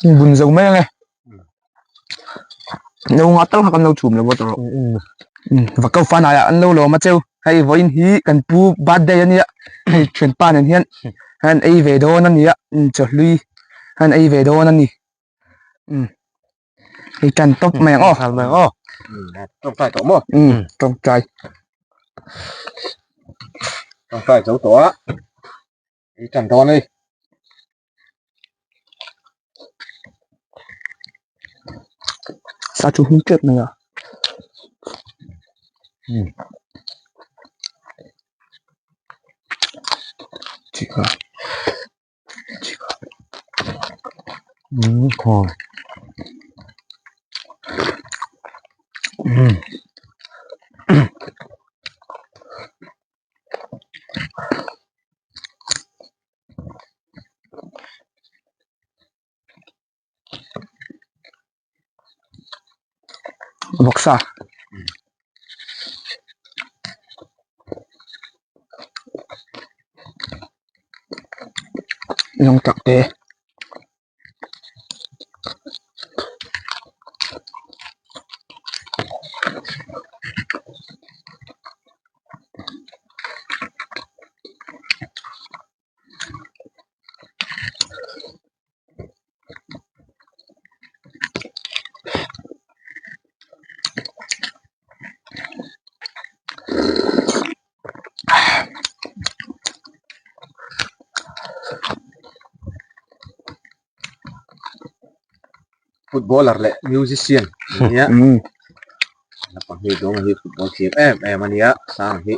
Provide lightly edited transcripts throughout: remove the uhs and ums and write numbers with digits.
Bun zo mai ange. No nga tal kha kan lo chhum lo bo tawh. Va ko fan aia an lo lawm a cheu. Hei vawiin hi kan pu birthday ania. Hei thianpa nen hian han ei ve dawn ania. Chawhlui han ei ve dawn ani. Hei tan tawp mai ang aw. Nghal mai ang aw. Tawngtai tawh maw? Tawngtai. Tawngtai zo tawh a. Ei tan dawn a ni. Sa chu hung tep mai a. Chika. Chika. Khaw. Vawksa. Lawng tak te. Footballer leh musician ania naupang hi dawnga hi football thiam em em ania sang hi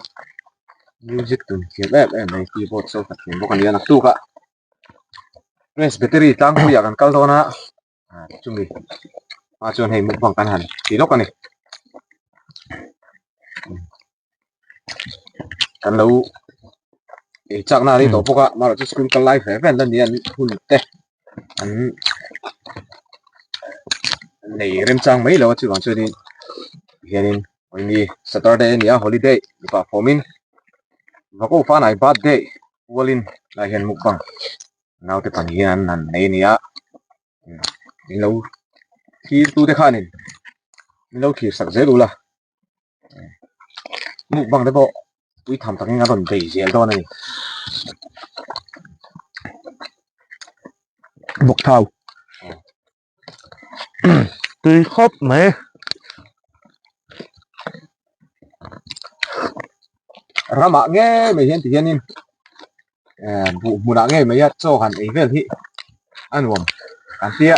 music tun thiam em em mai keyboard saw khat thiam bawk ania naktuk ah presbytery tlangpuiah kan kal dawn a chumi hma chuan hei mukbang kan han ti lawk a ni kan lo ei chak na a ni tawh bawk a amaherawhchu chu school kal lai ve ve an la ni a an hun te an nei remchang mai lo a chuvang chuanin hianin awini saturday a ni a holiday mipa fawmin vako fanai birthday pualin lai hian mukbang naute pahnih hian an han nei a ni a min lo thlir tute khanin min lo thlir sak zel ula mukbang te pawh pui tham takin a rawn bei zel dawn a ni. Bawk thau. Tui khawp mai. Ramah ngei mai hian ti hianin buh hmunah ngei mai a chaw han ei vel hi a nuam kan tia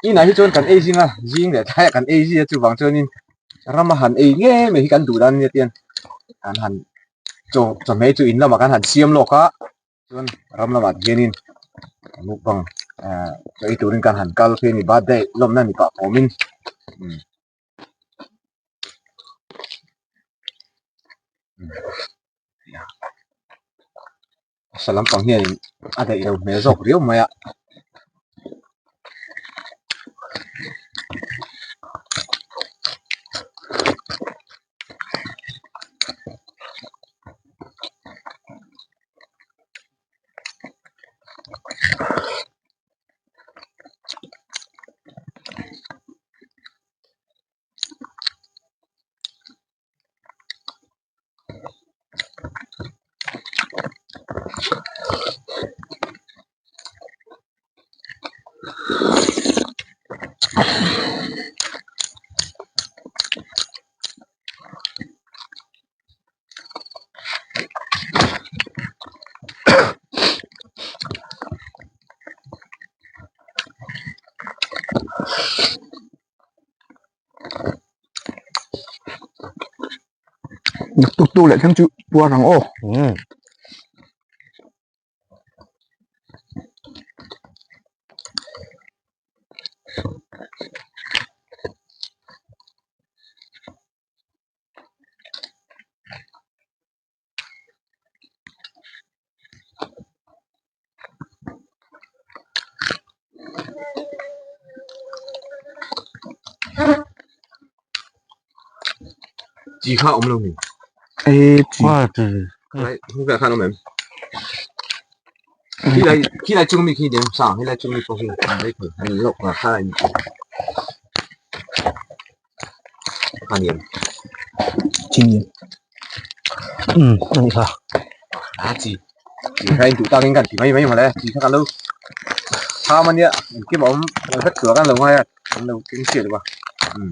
inah hi chuan kan ei zing a zing leh tlaiah kan ei zia chuvang chuanin rama han ei ngei mai hi kan duh dan ania tian kan han chaw chawhmeh chu in lamah kan han siam lawk a chuan ram lamah hianin mukbang chaw ei turin kan han kal phei a ni birthday lawmna ni pah awmin. Sa lampang hianin a daih lo hmel zawk riau mai a. Tuk tu leh thleng chu puar ang aw. Chi kha awm lo ni. Ê chi. Qua chi. Lai hung kha khan awm em? Khilai khilai chung mi khi dem sang helai chung mi pawh hi an lei thei an lawk nga kha in a niam chi niam um ani kha a chi chi kha in duh takin kan ti mai mai mawle chi kha kan lo tham ania engkim a awm lo vek tur a kan lo ngai a an lo keng chiah lo a um.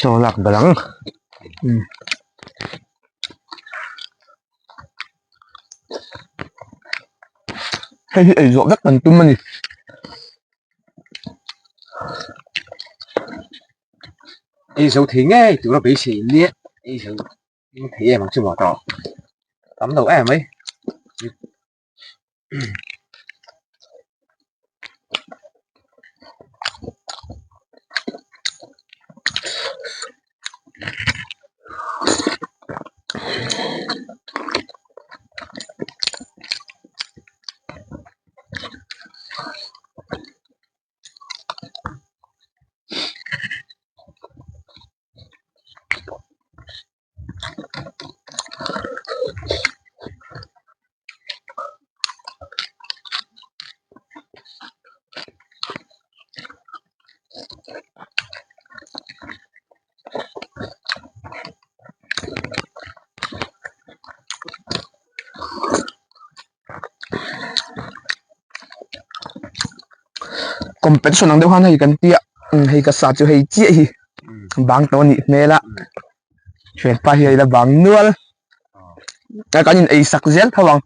Chaw lak belh ang. Hei hi ei zawh vek kan tum a ni. Ei zo thei ngei tura beisei in nia ei zo thei em ang chu maw tawh tam lo em mai. Competition ang deuh khan hei kan tia hei ka sa chu hei chiah hi bang tawh a nih hmel a thianpa hi a ila bang nual a kan in ei sak zel tho ang.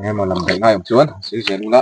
Emaw lam daih ngai awm chuan sir zel ula.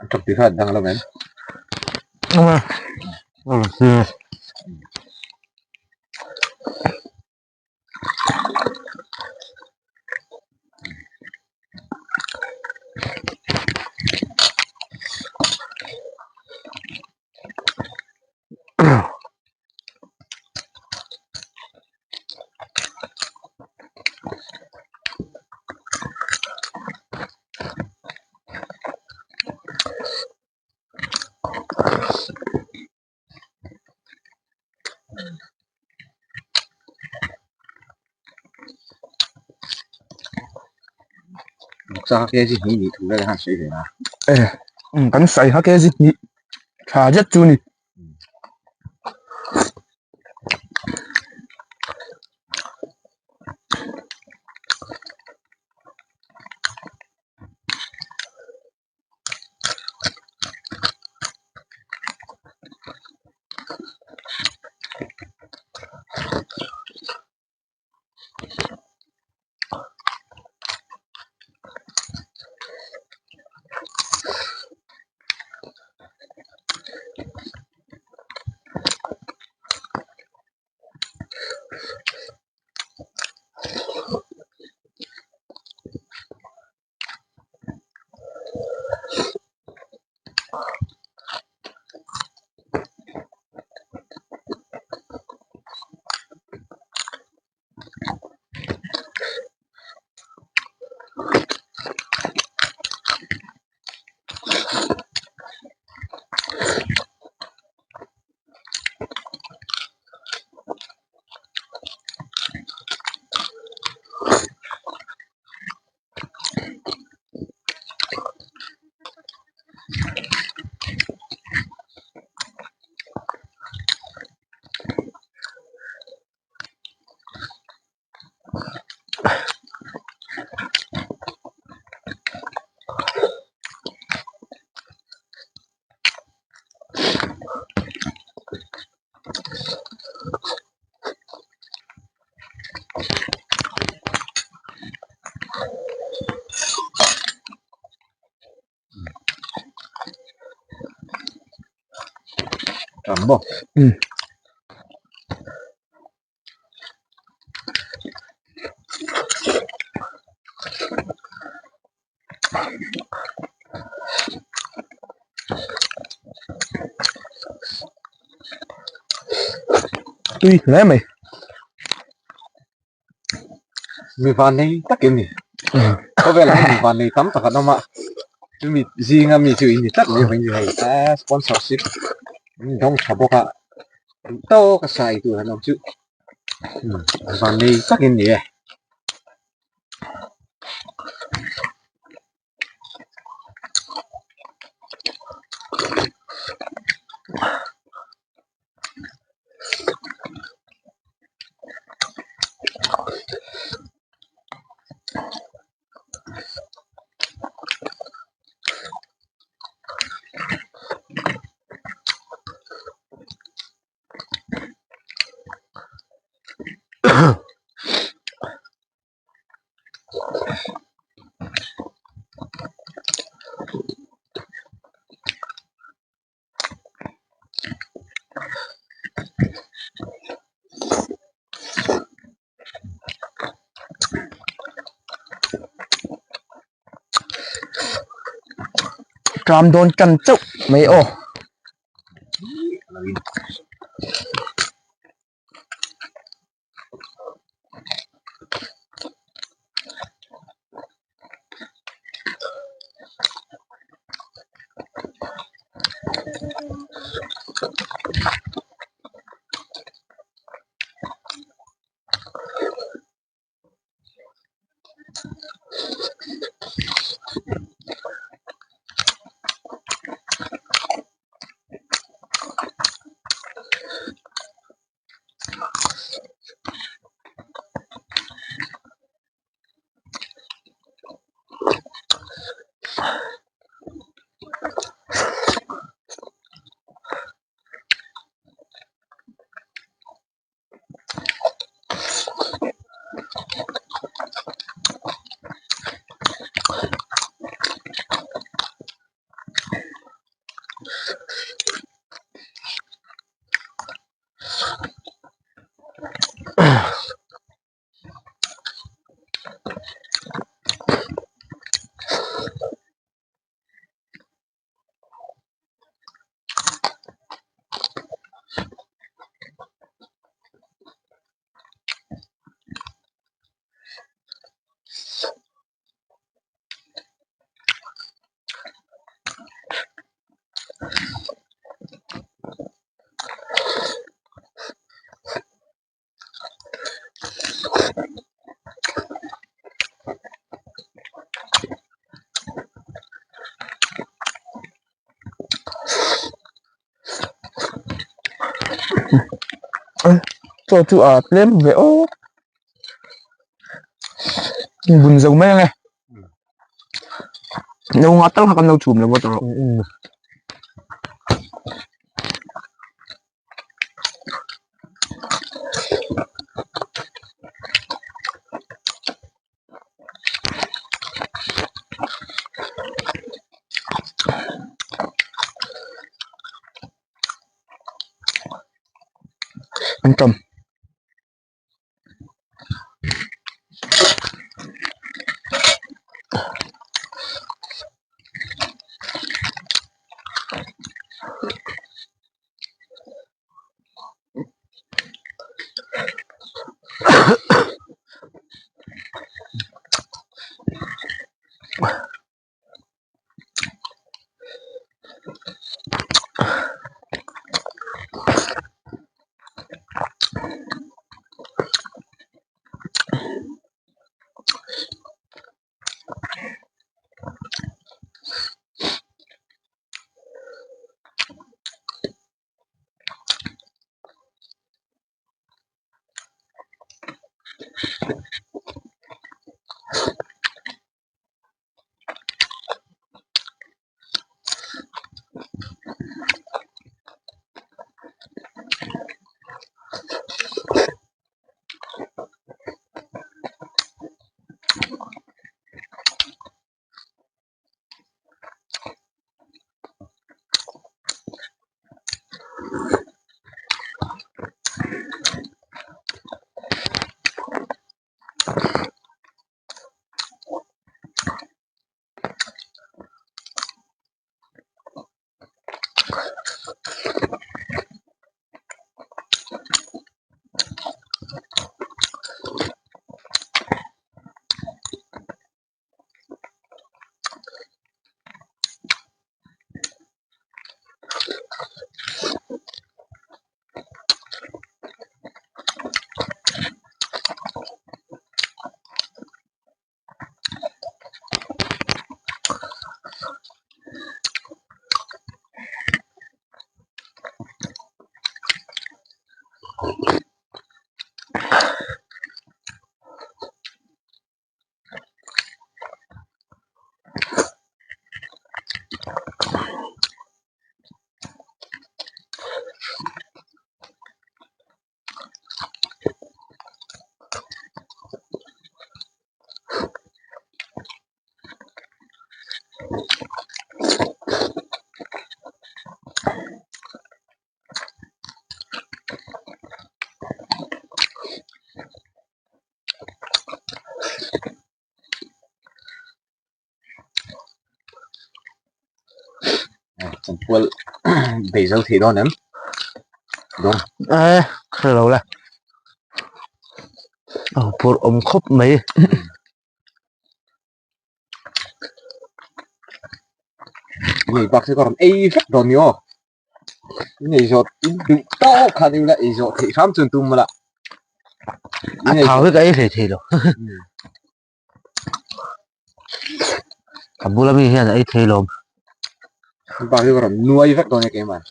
Anṭam tui kha a dang lo em? Vawksa kha kg hnih nih thu vel khan sawi ve a. E, kan sawi kha kg hnih tha zet chu ni. Tam maw? Tui hle mai. Mi van nei takin ni. Khawvel ah hian mi van nei tam tak an awm a. Chumi zinga mi chu in ni tlat mai avangin ni hei sponsorship an dawng tha bawk a. Duh tawk a sai tur an awm chu. Van nei takin ni e. Tram dawn tan chauh mai aw. Chaw chu a tlem ve aw vun zo mai ange no nga tal kha kan lo chhum lo tawh An tam. Chanpual bei zo thei dawn em? Dawn. Eh, hre lo le. A phur awm khawp mai. Ngei bak se ka rawn ei vek dawn ni aw. In ei zawh in duh tawk khan ila ei zawh theih hram chuan tum mawla. A thau hi ka ei hlei thei lo. Ka bula mi hian a ei thei lawm. Bak hi ka rawn nuai vek dawn e keimah.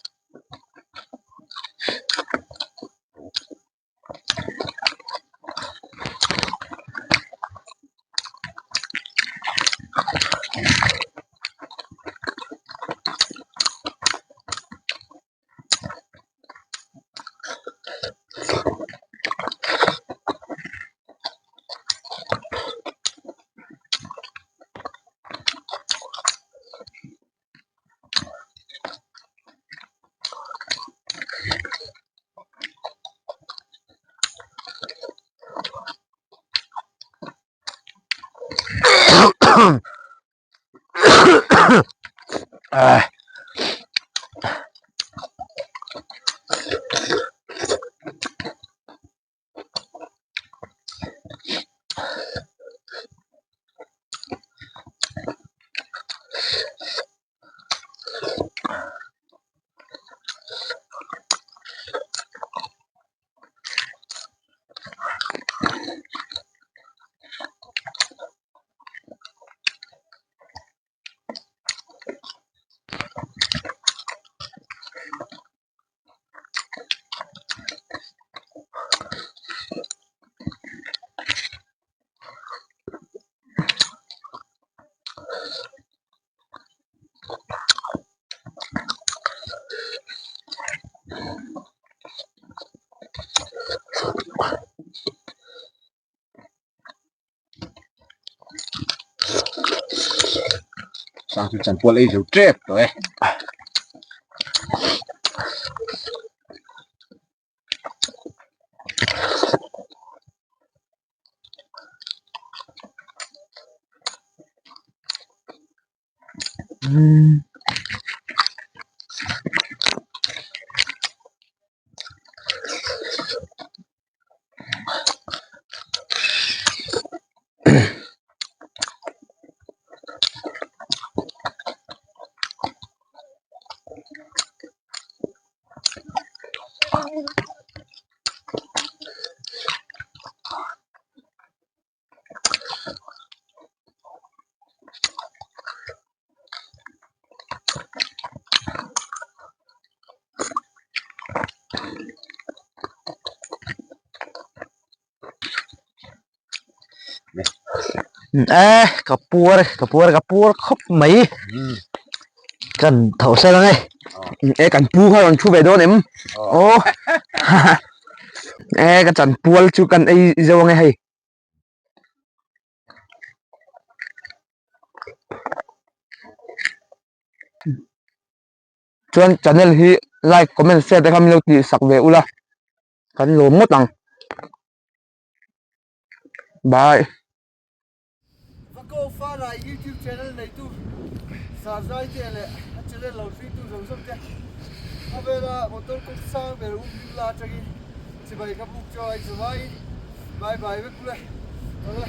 Sang chu chanpual ei zo tep tawh e. E ka puar ka puar ka puar khawp mai kan tho sel ange e kan pu kha rawn thu ve dawn em aw e ka chan pual chu kan ei zo ange hei Chuan channel hi like comment share te kha min lo tih sak ve ula kan lawm ngawt ang bye. Vako Farai YouTube channel neitu Sarzai te leh a channel lo hruitu zawng zawng te khawvela motor kawng sang ber um hlim la atangin chibai kha buk chu a inzawmaiin bye bye vek ule. Awle.